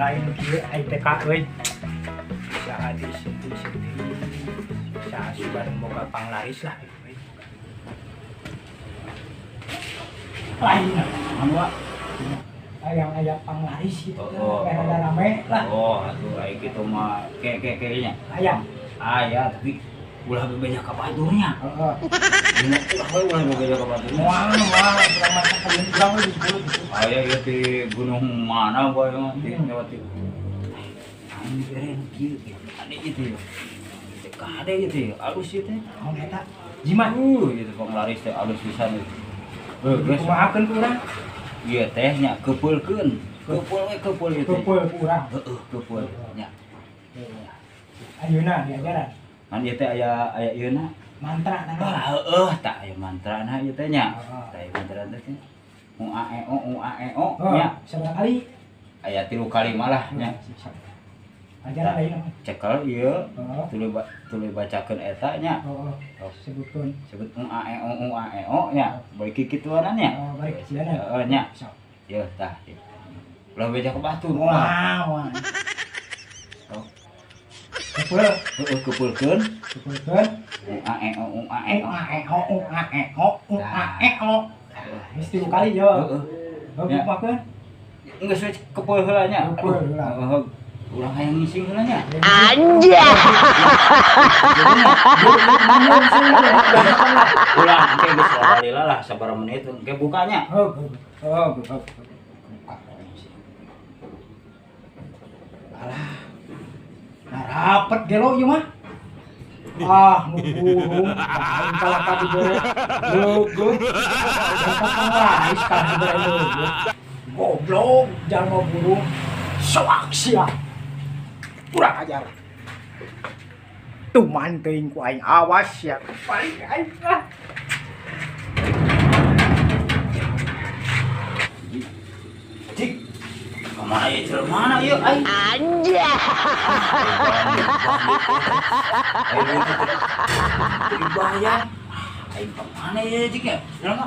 Lain kieu aing teh ka euy. Saha disedih-sedih. Saha sugan boga panglaris lah gitu euy. Lain Anu ah. Hayang aya panglaris gitu. Oh, oh, Kayak oh. rada rame lah. Oh, atuh ai kitu mah ke ke ke nya. Hayang. Aya, tapi ulah bebeja ka baturnya. Heeh. Dina ulah we ulah bebeja ka baturnya. Moal moal urang mah sakalian urang we disebut gitu. Aya ieu di gunung mana bae mah di lewat di. Aing dibere nu kieu gitu. Kade ieu teh. Teh kade ieu teh, alus ieu teh. Naon eta? Jimat. Ieu teh panglaris teh alus pisan ieu. Heuh, geus. Kumahakeun ku urang? Ieu teh nya keupeulkeun. Keupeul we keupeul ieu teh. Keupul ku urang. Heeh, keupeul nya. Ayeuna diajaran Kan ieu teh aya aya ieuna. Mantra nah. Ah, heueuh, tak aya mantrana ieu teh nya. Heeh. Tah aya mantrana teh. U a e o u a e o Oh, nya. sabaraha kali? Aya 3 kali malah nya. Ajaran ayeuna mah. Cekel ieu Heeh. tuluy tuluy bacakeun eta nya. Heeh. Sebutkeun. Sebut u a e o u a e o nya. Balik kikituanan nya. Oh, balik kecilan. Heeh nya. Sok. Ieu tah. Ulah beja ka batur. Wah, wah. Sok. Keupul, Heeh, keupulkeun. keupulkeun. U a e o u a e U o. a e o u a e o u a e o. Geus 3 kali yo. Heeh. Heuh, Ya. kumahakeun? Geus we keupul heula nya. Keupul heula. Heeh. Urang hayang ngising heula nya. Anjay. Ulah engke geus lalila lah sabaraha menit engke bukanya. Heuh, heuh, heuh. Buka. Alah. Nah, rapet gelo ieu mah. Ah, nu burung, aing kalah ka dibere leugeut. Dapat panglaris kalah dibere leugeut. Goblok, jalma burung. Soak sia. Kurang ajar. Tuman teuing ku aing, awas sia. Balik aing ah. Cik. Kamana ieu jelema mana ieu aing? Anjay. Aing teh dibayar. Aing ka mana ieu cik ya? Jelema.